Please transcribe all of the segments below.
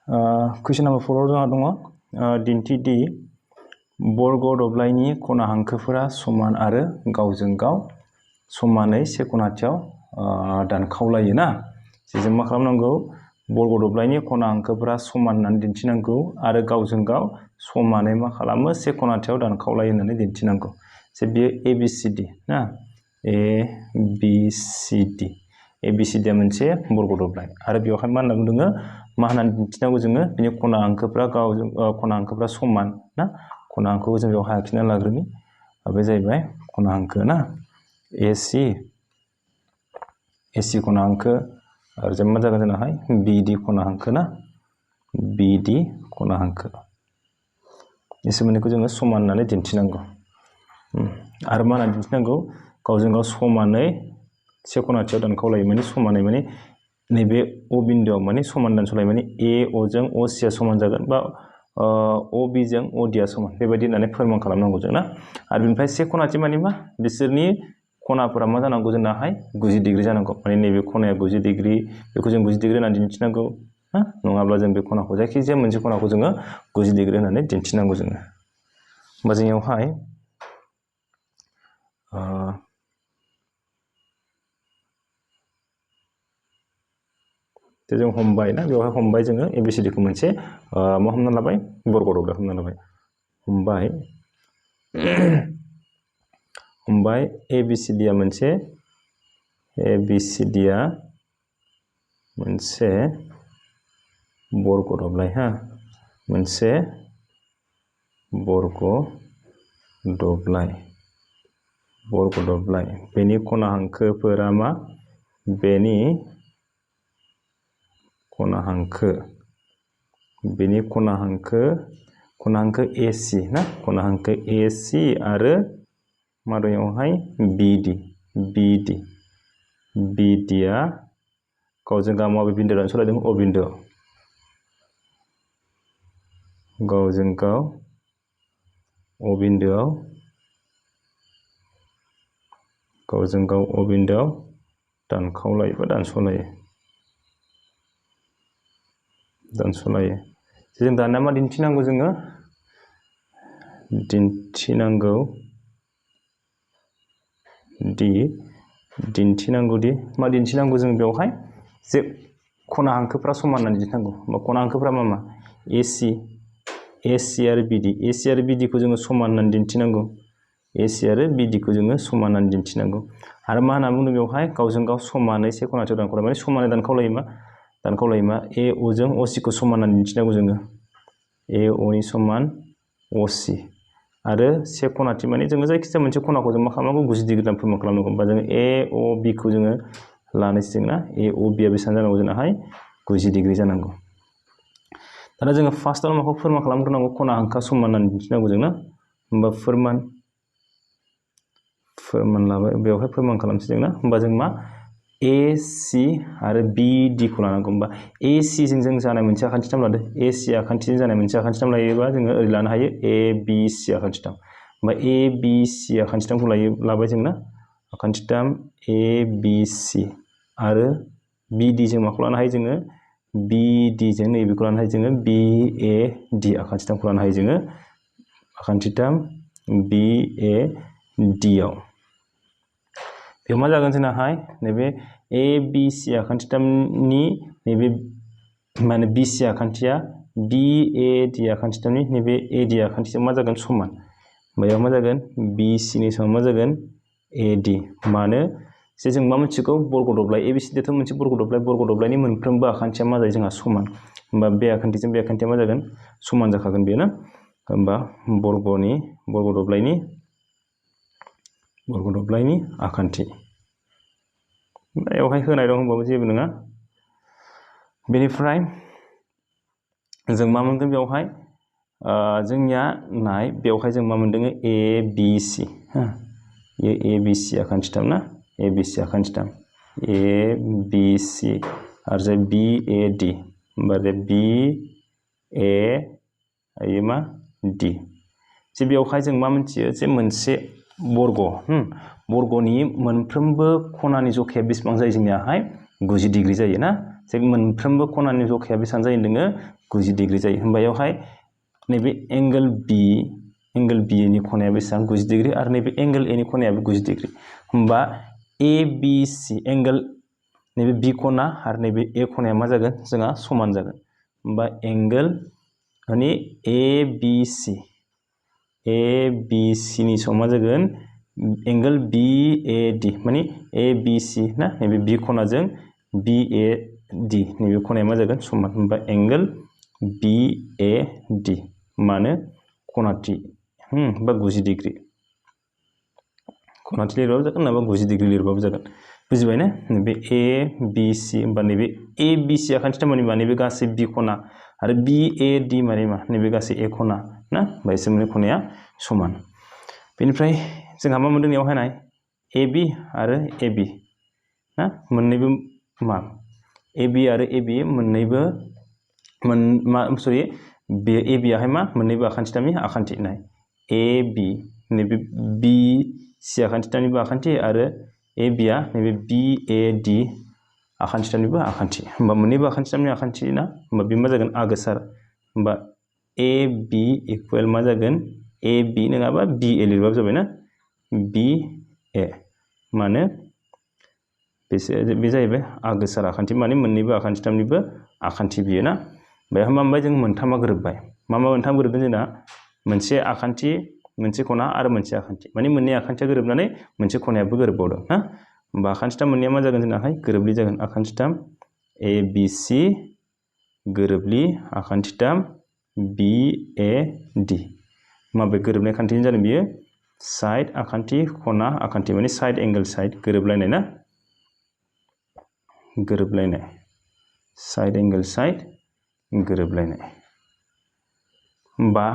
कुइसन number 4 जोंहा दङ दिन्थि दि बर्ग दब्लायनि खना हांखोफोरा समान आरो गावजों गाव समानै सेखनाथियाव दानखावलायो ना जों मा खालामनांगौ बर्ग दब्लायनि खना हांखोफोरा समान होननानै दिन्थिनांगौ आरो गावजों गाव समानै मा खालामो सेखनाथियाव दानखावलायो होननानै दिन्थिनांगौ जे बेयो ABCD ना ABCD आ मोनसे बर्ग दब्लाय आरो बेवहाय मा होनना बुंदों मा होननानै दिन्थिनांगौ जोङो बिनि खना हांखोफोरा गावजों खना हांखोफोरा समान ना खना हांखोखौ जों बेवहाय आखिना लाग्रोनि बे जाहैबाय खना हांखो ना AC खना हांखो आरो जों मा जागोन जोंनाहाय BD खना हांखो ना BD खना हांखो इसोर मोननैखौ जोङो समान होननानै दिन्थिनांगौ आरो मा होननानै दिन्थिनांगौ गावजों गाव समानै सेखनाथियाव दानखावलायो माने समानै माने नैबे O बिन्दोआव माने समान दानसलायो माने AO जों OC आ समान जागोन बा OB जों OD आ समान बेबायदि होननानै फोरमान खालामनांगौ जों ना आरो बेनिफ्राय सेखनाथि माने मा बिसोरनि खनाफोरा मा जानांगौ जोंनाहाय 90 डिग्री जानांगौ माने नैबे खनाया 90 डिग्री बेखौ जों 90 डिग्री होननानै दिन्थिनांगौ हा नङाब्ला जों बे खनाखौ जायखिजाया मोनसे खनाखौ जोङो 90 डिग्री होननानै दिन्थिनांगौ जोङो होमबा जोंनियावहाय जों हमबाय ना बेवहाय हमबाय जोङो ABCD खौ मोनसे मा हमना लाबाय बर्ग दब्लाय हमना लाबाय हमबाय ABCD आ मोनसे बर्ग दब्लाय हा मोनसे बर्ग दब्लाय बेनि खना हांखोफोरा मा बेनि खना हांखो AC ना खना हांखो AC आरो माबायावहाय BD आ गावजों गाव माबे बिन्दो दानसलायदों O बिन्दो गावजों गाव O बिन्दोआव दानखावलायो बा दानसलायो जों दाना मा दिन्थिनांगौ जोङो दिन्थिनांगौ जों बेवहाय जे खना हांखोफ्रा समान होननानै दिन्थिनांगौ बा खना हांखोफ्रा मा AC आरो BD खौ जोङो समान होननानै दिन्थिनांगौ AC आरो BD खौ जोङो समान होननानै दिन्थिनांगौ आरो मा होनना बुंदों बेवहाय गावजों गाव समानै सेखनाथियाव दानखावलायो माने समानै दानखावलायो मा AO जों OC खौ समान होननानै दिन्थिनांगौ जोङो AO नि समान OC आरो सेखनाथि माने जोङो जायखिजाया मोनसे खनाखौ जों मा खालामनांगौ 90 डिग्री दान फोरमान खालामनांगौ होमबा जोङो AOB खौ जोङो लानोसै जोंना AOB आ बेसेबां जानांगौ जोंनाहाय 90 डिग्री जानांगौ दाना जोङो फार्स्टआव माखौ फोरमान खालामग्रोनांगौ खना हांखोआ समान होननानै दिन्थिनांगौ जोंना होमबा फोरमान लाबाय बेवहाय फोरमान खालामसै जोंना होमबा जों मा AC आरो BD खौ लानांगौ होमबा AC जों जानाय मोनसे आखान्थिथाम लादो AC आखान्थिजों जानाय मोनसे आखान्थिथाम लायोबा जोङो ओरै लानो हायो ABC आखान्थिथाम होमबा ABC आखान्थिथामखौ लाबाय जोंना आखान्थिथाम ABC आरो BD जों माखौ लानो हायो जोङो BD जों नैबेखौ लानो हायो जोङो BAD आखान्थिथामखौ लानो हायो जोङो आखान्थिथाम BAD आव बेयाव मा जागोन जोंनाहाय नैबे ABC आखान्थिथामनि नैबे माने BC आखान्थिया BAD आखान्थिथामनि नैबे AD आखान्थिजों मा जागोन समान बेयाव मा जागोन BC नि समान मा जागोन AD मानो जे जों मा मिथिगौ बर्ग दब्लाय ABCD आथ' मोनसे बर्ग दब्लायनि मोनफ्रोमबो आखान्थिया मा जायो जोंहा समान होमबा बे आखान्थिजों बे आखान्थिया मा जागोन समान जाखागोन बेयो ना होमबा बर्ग दब्लायनि आखान्थि बेवहाय होनाय दं होनबाबो जेबो नङा बेनिफ्राय जों मा मोनगोन बेवहाय जोंनिया नाय बेवहाय जों मा मोनदों ABC हा ये ABC आखान्थिथाम ना ABC आखान्थिथाम ABC आरो जे BAD होमबा जे BAD जे बेवहाय जों मा मिथियो जे मोनसे बर्गनि मोनफ्रोमबो खनानि जखाया बेसेबां जायो जोंनियाहाय 90 डिग्री जायो ना जे मोनफ्रोमबो खनानि जखाया बेसेबां जायो होनदोङो 90 डिग्री जायो होमबा बेवहाय नैबे एंगल बी नि खनाया बेसेबां 90 डिग्री आरो नैबे एंगल ए नि खनायाबो 90 डिग्री होमबा ए बी सी एंगल नैबे बी खना आरो नैबे ए खनाया मा जागोन जोंहा समान जागोन होमबा एंगल माने ए बी सी नि समान मा जागोन एंगल बी ए डी माने ए बी सी ना नैबे बी खनाजों बी ए डी नैबे खनाया मा जागोन समान होमबा एंगल बी ए डी मानो खनाथि बा 90 डिग्री खनाथि लिरबाबो जागोन नङाबा 90 डिग्री लिरबाबो जागोन बुजिबाय ना नैबे ए बी सी होमबा नैबे ए बी सी आखान्थिथाम माने नैबे गासै बी खना आरो बी ए डी माने मा नैबे गासै ए खना ना ओमफ्राय बिसोर मोननै खनाया समान बेनिफ्राय जोंहा मा मोनदों बेयावहाय नाय ए बी आरो ए बी ना मोननैबो मा ए बी आरो ए बी मोननैबो बे ए बी आहाय मा मोननैबो आखान्थिथामनि आखान्थि नाय ए बी नैबे बी सी आखान्थिथामनिबो आखान्थि आरो ए बी आ नैबे बी ए डी आखान्थिथामनिबो आखान्थि होमबा मोननैबो आखान्थिथामनि आखान्थि ना होमबा बे मा जागोन आगोसार होमबा ए बी इकुवेल मा जागोन ए बी नङाबा बी ए लिरबाबो जाबाय ना बी ए मानो बे जाहैबाय आगोसार आखान्थि माने मोननैबो आखान्थिथामनिबो आखान्थि बियो ना बेवहाय मा मोनबाय जों मोनथामा गोरोबबाय मा मोनथाम गोरोबदों जोंना मोनसे आखान्थि मोनसे खना आरो मोनसे आखान्थि माने मोननै आखान्थिया गोरोबनानै मोनसे खनायाबो गोरोबबावदों ना होमबा आखान्थिथाम मोननैया मा जागोन जोंनाहाय गोरोबलि जागोन आखान्थिथाम A B C गोरोबलि आखान्थिथाम B A D माबे गोरोबनाय खान्थिजों जादों बियो साइड आखान्थि खना आखान्थि माने साइड एंगल साइड गोरोबलायनाय ना गोरोबलायनाय साइड एंगल साइड गोरोबलायनाय होमबा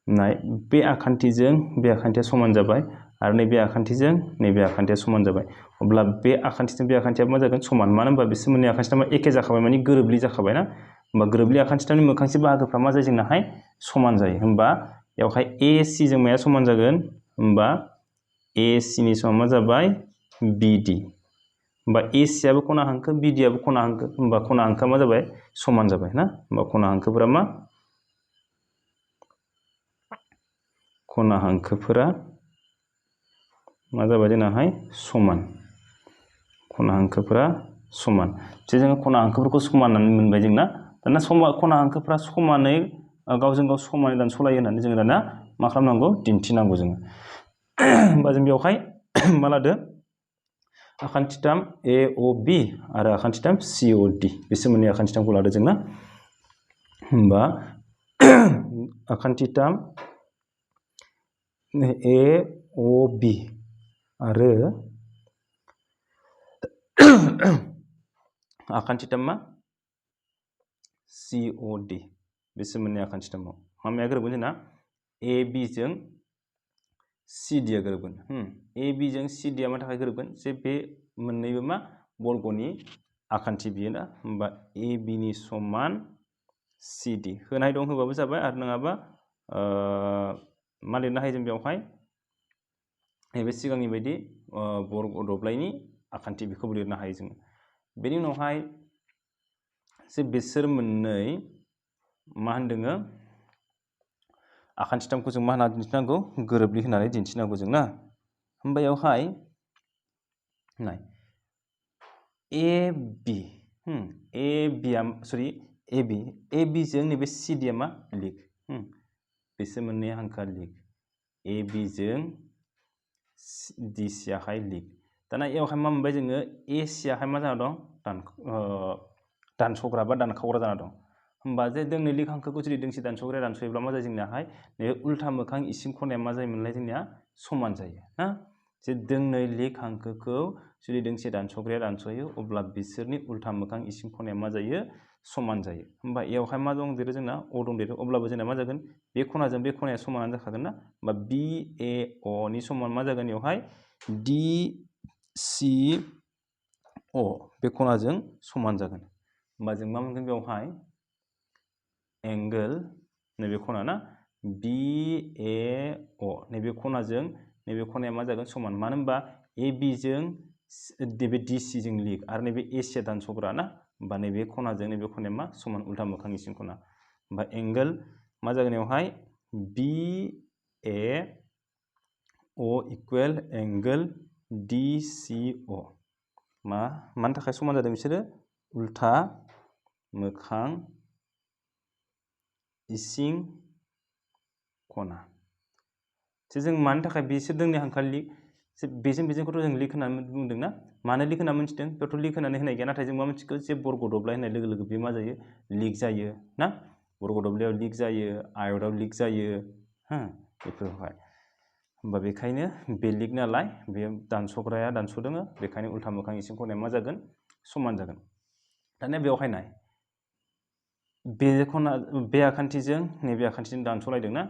नाय बे आखान्थिजों बे आखान्थिया समान जाबाय आरो नैबे आखान्थिजों नैबे आखान्थिया समान जाबाय अब्ला बे आखान्थिजों बे आखान्थिया मा जागोन समान मानो होनबा बिसोर मोननै आखान्थिथामा एखे जाखाबाय माने गोरोबलि जाखाबाय ना होमबा गोरोबलि आखान्थिथामनि मोखांसे बाहागोफ्रा मा जायो जोंनाहाय समान जायो होमबा बेवहाय ए सी जों माया समान जागोन होमबा ए सी नि समान मा जाबाय बी डी होमबा ए सी आबो खना हांखो बी डी आबो खना हांखो होमबा खना हांखोआ मा जाबाय समान जाबाय ना होमबा खना हांखोफोरा मा जाबाय जोंनाहाय समान खना हांखोफोरा समान जे जोङो खना हांखोफोरखौ समान होननानै मोनबाय जोंना दाना खना हांखोफोरा समानै गावजों गाव समानै दानस'लायो होननानै जोङो दाना मा खालामनांगौ दिन्थिनांगौ जोङो होमबा जों बेवहाय मा लादो आखान्थिथाम ए अ बी आरो आखान्थिथाम सी अ डी बिसोर मोननै आखान्थिथामखौ लादो जोंना होमबा आखान्थिथाम ए अ बी आरो आखान्थिथाम मा सी अ डी बिसोर मोननै आखान्थिथामाव माया गोरोबगोन जोंना ए बी जों सी डी आ गोरोबगोन ए बी जों सी डी आ मा थाखाय गोरोबगोन जे बे मोननैबो मा बर्गनि आखान्थि बियो ना होमबा ए बी नि समान सी डी होनाय दं होबाबो जाबाय आरो नङाबा मा लिरनो हायो जों बेवहाय नैबे सिगांनि बायदि बर्ग दब्लायनि आखान्थि बेखौबो लिरनो हायो जोङो बेनि उनावहाय जे बिसोर मोननै मा होनदोङो आखान्थिथामखौ जों मा होनना दिन्थिनांगौ गोरोबलि होननानै दिन्थिनांगौ जों ना होमबा बेवहाय नाय ए बी जों नैबे सी डी आ मा लिग बिसोर मोननै हांखोआ लिग ए बी जों डी सी आहाय लिग दाना बेवहाय मा मोनबाय जोङो ए सी आहाय मा जाना दं दानस'ग्रा बा दानखावग्रा जाना दं होमबा जे दोंनै लिग हांखोखौ जुदि दोंसे दानस'ग्राया दानस'योब्ला मा जायो जोंनियाहाय नैबे उल्था मोखां इसिं खनाया मा जायोमोनलाय जोंनिया समान जायो ना जे दोंनै लिग हांखोखौ जुदि दोंसे दानस'ग्राया दानस'यो अब्ला बिसोरनि उल्था मोखां इसिं खनाया मा जायो समान जायो होमबा बेवहाय मा दं देरो जोंना अ दं देरो अब्लाबो जोंना मा जागोन बे खनाजों बे खनाया समानानो जाखागोन ना होमबा बी ए अ नि समान मा जागोन बेवहाय डी सी अ बे खनाजों समान जागोन होमबा जों मा मोनगोन बेवहाय एंगल नैबे खना ना बी ए अ नैबे खनाजों नैबे खनाया मा जागोन समान मानो होनबा ए बी जों नैबे डी सी जों लिग आरो नैबे ए सी आ दानस'ग्रा ना होमबा नैबे खनाजों नैबे खनाया मा समान उल्था मोखांनि सिं खना होमबा एंगल मा जागोन बेवहाय BAO इक्वेल एंगल DCO मानि थाखाय समान जादों बिसोरो उल्था मोखां इसिं खना जों मानि थाखाय बिसोर दोंनै हांखा लिक बेजों बेजोंखौथ' जों लिक होननानै बुंदों ना मानो लिक होनना मिथिदों बेथ' लिक होननानै होनाय गैया नाथाय जों मा मिथिगौ जे बर्ग दब्लाय होननाय लोगो लोगो बे मा जायो लिक जायो ना बर्ग दब्लायाव लिक जायो आयताव लिक जायो हा बेफोरावहाय होमबा बेखायनो बे लिक नालाय बे दानस'ग्राया दानस'दों बेखायनो उल्था मोखां इसिं खनाया मा जागोन समान जागोन दानिया बेवहाय नाय बे आखान्थिजों नैबे आखान्थिजों दानस'लायदों ना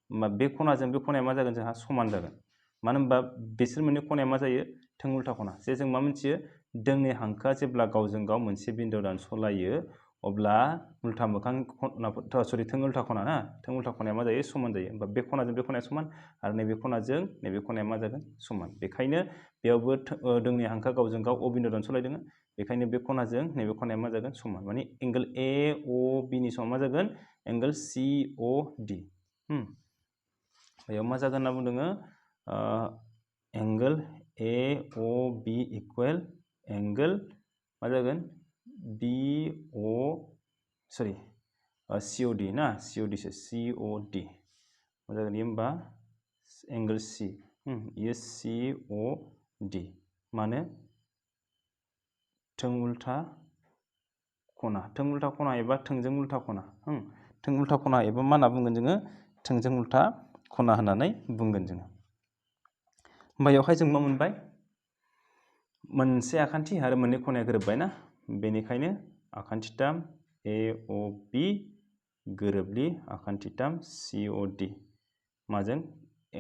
होमबा बे खनाजों बे खनाया मा जागोन जोंहा समान जागोन मानो होनबा बिसोर मोननै खनाया मा जायो थों उल्था खना जे जों मा मिथियो दोंनै हांखोआ जेब्ला गावजों गाव मोनसे बिन्दोआव दानस'लायो अब्ला उल्था मोखां खना थों उल्था खना ना थों उल्था खनाया मा जायो समान जायो होमबा बे खनाजों बे खनाया समान आरो नैबे खनाजों नैबे खनाया मा जागोन समान बेखायनो बेयावबो दोंनै हांखोआ गावजों गाव अ बिन्दोआव दानस'लायदों बेखायनो बे खनाजों नैबे खनाया मा जागोन समान माने एंगल AOB नि समान मा जागोन एंगल COD बेयाव मा जागोन होनना बुंदों एंगल AOB इक्वेल एंगल मा जागोन COD ना COD सो COD मा जागोन ये होमबा एंगल C ये COD मानो थों उल्था खना एबा थोंजों उल्था खना थों उल्था खना एबा मा होनना बुंगोन जोङो थोंजों उल्था खना होननानै बुंगोन जोङो होमबा बेवहाय जों मा मोनबाय मोनसे आखान्थि आरो मोननै खनाया गोरोबबाय ना बेनिखायनो आखान्थिथाम AOB गोरोबलि आखान्थिथाम COD माजों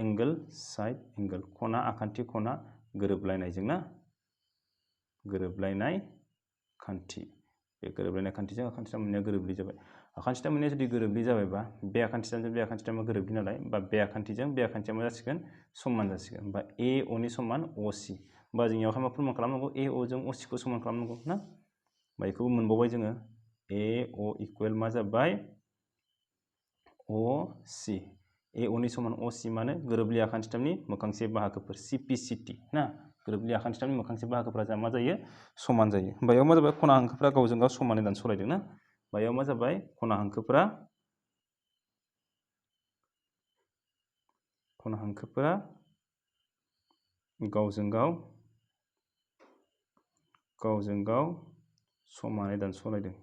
एंगल साइड एंगल खना आखान्थि खना गोरोबलायनायजों ना गोरोबलायनाय खान्थि बे गोरोबलायनाय खान्थिजों आखान्थिथाम मोननैया गोरोबलि जाबाय आखान्थिथाम मोननैया जुदि गोरोबलि जाबायबा बे आखान्थिथामजों बे आखान्थिथामा गोरोबलि नालाय बा बे आखान्थिजों बे आखान्थिया मा जासिगोन समान जासिगोन होमबा AO नि समान OC होमबा जोंनियावहाय मा फोरमान खालामनांगौ AO जों OC खौ समान खालामनांगौ ना बेखौबो मोनबावबाय जोङो AO इक्वेल मा जाबाय OC AO नि समान OC माने गोरोबलि आखान्थिथामनि मोखांसे बाहागोफोर CPCT ना गोरोबलि आखान्थिथामनि मोखांसे बाहागोफोरा जोंहा मा जायो समान जायो होमबा बेयाव मा जाबाय खना हांखोफ्रा गावजों गाव समानै दानस'लायदों ना बेयाव मा जाबाय खना हांखोफोरा गावजों गाव समानै दानस'लायदों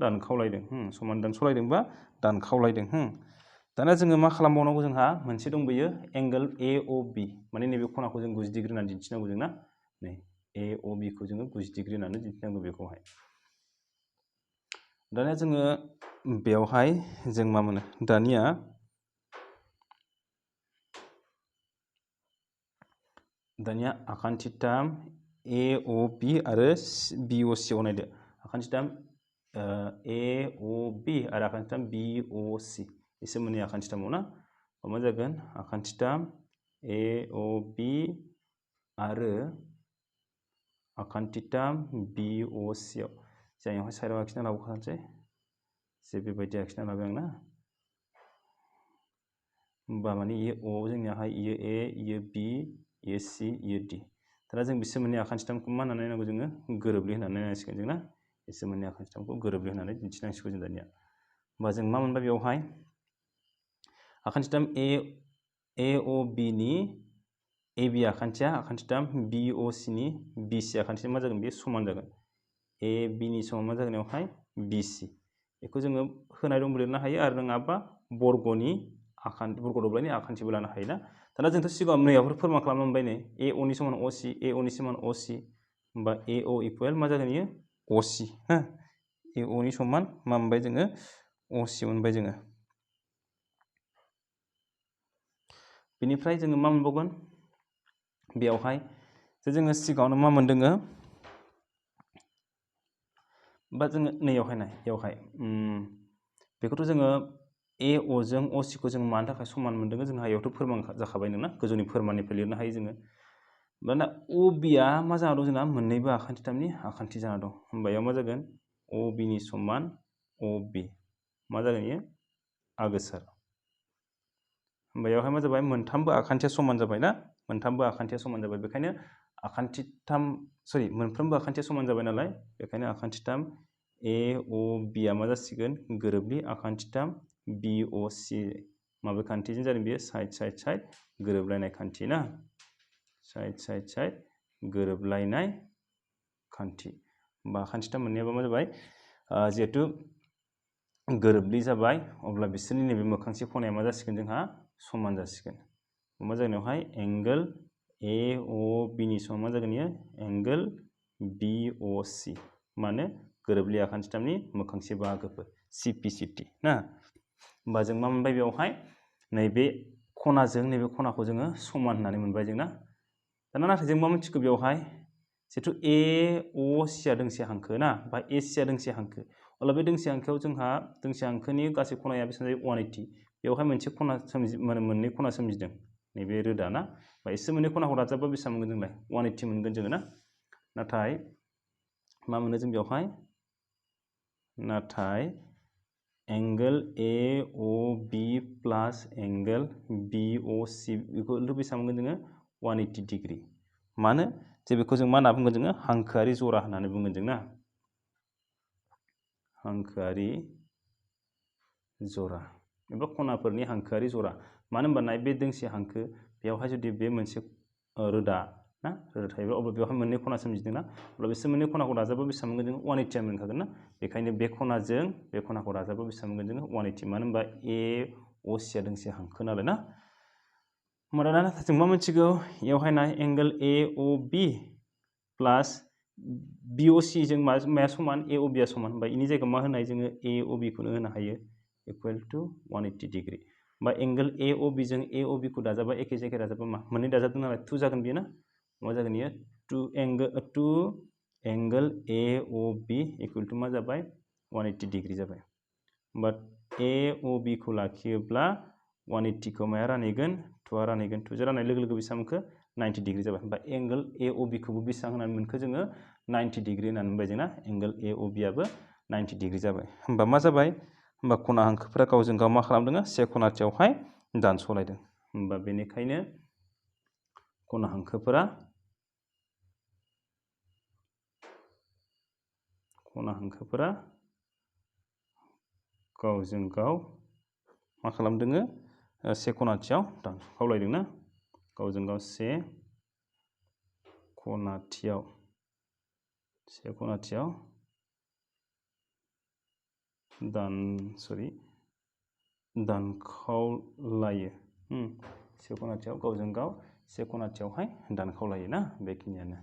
दानखावलायदों समान दानस'लायदोंबा दानखावलायदों दानिया जोङो मा खालामबावनांगौ जोंहा मोनसे दंबायो एंगल AOB माने नैबे खनाखौ जों 90 डिग्री होननानै दिन्थिनांगौ जोंना नै AOB खौ जोङो 90 डिग्री होननानै दिन्थिनांगौ बेखौहाय दानिया जोङो बेवहाय जों मा मोनो दानिया आखान्थिथाम AOB आरो BOC आव नायदो आखान्थिथाम AOB आरो आखान्थिथाम BOC इसोर मोननै आखान्थिथामाव ना मा जागोन आखान्थिथाम AOB आरो आखान्थिथाम BOC आव जाययावहाय साइडआव आखिना लाबोखानोसै जे बेबायदि आखिना लाबाय आं ना होमबा माने इयो O जोंनियाहाय इयो A इयो B इयो C इयो D दाना जों बिसोर मोननै आखान्थिथामखौ मा होननानै नायनांगौ जोङो गोरोबलि होननानै नायनांसिगोन जों ना बिसोर मोननै आखान्थिथामखौ गोरोबलि होननानै दिन्थिनांसिगौ जों दानिया होमबा जों मा मोनबाय बेवहाय आखान्थिथाम AOB नि AB आखान्थिया आखान्थिथाम BOC नि BC आखान्थिया मा जागोन बे समान जागोन AB नि समान मा जागोन बेवहाय BC बेखौ जोङो होनाय दंबो लिरनो हायो आरो नङाबा बर्ग दब्लायनि आखान्थिबो लानो हायो ना दाना जोंथ' सिगाङाव नैयावफोर फोरमान खालामनो मोनबाय नै AO नि समान OC AO नि समान OC होमबा AO इक्वेल मा जागोन इयो OC हा AO नि समान मा मोनबाय जोङो OC मोनबाय जोङो बेनिफ्राय जोङो मा मोनबावगोन बेयावहाय जोङो सिगाङावनो मा मोनदों बा जोङो नैयावहाय नाय बेयावहाय बेखौथ' जोङो AO जों OC खौ जों मानि थाखाय समान मोनदों जोंहा इयावथ' फोरमान जाखाबाय नोंना गोजौनि फोरमाननिफ्राय लिरनो हायो जोङो दाना OB आ मा जाना दं जोंना मोननैबो आखान्थिथामनि आखान्थि जाना दं होमबा इयाव मा जागोन OB नि समान OB मा जागोन इयो आगोसार होमबा इयावहाय मा जाबाय मोनथामबो आखान्थिया समान जाबाय ना मोनथामबो आखान्थिया समान जाबाय बेखायनो मोनफ्रोमबो आखान्थिया समान जाबाय नालाय बेखायनो आखान्थिथाम AOB आ मा जासिगोन गोरोबलि आखान्थिथाम BOC माबे खान्थिजों जादों बेयो साइड गोरोबलायनाय खान्थि ना साइड गोरोबलायनाय खान्थि बा आखान्थिथाम मोननैयाबो मा जाबाय जिहेतु गोरोबलि जाबाय अब्ला बिसोरनि नैबे मोखांसे खनाया मा जासिगोन जोंहा समान जासिगोन मा जागोन बेवहाय एंगल AOB नि समान मा जागोन इयो एंगल BOC माने गोरोबलि आखान्थिथामनि मोखांसे बाहागोफोर CPCT ना होमबा जों मा मोनबाय बेवहाय नैबे खनाजों नैबे खनाखौ जोङो समान होननानै मोनबाय जोंना दाना नाथाय जों मा मिथिगौ बेवहाय जिहेतु AOC आ दोंसे हांखो ना बा AC आ दोंसे हांखो अब्ला बे दोंसे हांखोआव जोंहा दोंसे हांखोनि गासै खनाया बेसेबां जायो 180 बेवहाय मोनसे खना मोननै खना सोमजिदों नैबे रोदा ना बा एसे मोननै खनाखौ दाजाबबा बेसेबां मोनगोन जोंलाय 180 मोनगोन जोङो ना नाथाय मा मोनो जों बेवहाय एंगल AOB प्लास एंगल BOC बेखौ बेसेबां मोनगोन जोङो 180 डिग्री मानो जे बेखौ जों मा होनना बुंगोन जोङो हांखोआरि जरा होननानै बुंगोन जों ना हांखोआरि जरा एबा खनाफोरनि हांखोआरि जरा मानो होनबा बे दोंसे हांखो बेवहाय जुदि बे मोनसे रोदा ना रोदा थायोब्ला अब्ला बेवहाय मोननै खना सोमजिदों ना अब्ला बिसोर मोननै खनाखौ दाजाबा बेसेबां मोनगोन जोङो 180 मोनखागोन ना बेखायनो बे खनाजों बे खनाखौ दाजाबा बेसेबां मोनगोन जोङो 180 मानो होनबा AOC आ दोंसे हांखो नालाय ना होमबा दाना जों मा मिथिगौ बेवहाय नाय एंगल AOB प्लास BOC जों माया समान AOB आ समान होमबा इनि जायगायाव मा होनो हायो जोङो AOB खौनो होनो हायो इक्वल टु 180 डिग्री बा एंगल AOB जों AOB को दाजाबा एखे जायगायाव दाजाबा मा मोननै दाजाबदों नालाय 2 जागोन बेयो ना मा जागोन इयो 2 एंगल AOB इक्वल टु मा जाबाय 180 डिग्री जाबाय होमबा AOB को लाखियोब्ला 180 खौ माया रानहैगोन 2 आ रानहैगोन 2 जों राननाय लोगो लोगो बेसेबां मोनखो 90 डिग्री जाबाय होमबा एंगल AOB खौबो बेसेबां होनानै मोनखो जोङो 90 डिग्री होननानै मोनबाय जोंना एंगल AOB आबो 90 डिग्री जाबाय होमबा मा जाबाय होमबा खना हांखोफोरा गावजों गाव मा खालामदों से खनाथियावहाय दानस'लायदों होमबा बेनिखायनो खना हांखोफोरा गावजों गाव मा खालामदों से खनाथियाव दानखावलायदों ना गावजों गाव से खनाथियाव दानखावलायो से खनाथियाव गावजों गाव से खनाथियावहाय दानखावलायो ना बेखिनियानो